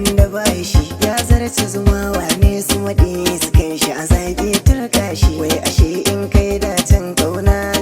daɗin da ba shi. Ya zarce zuma, wane su maɗi su kai shi a zafi turka shi. Wai ashe in kai dacen kauna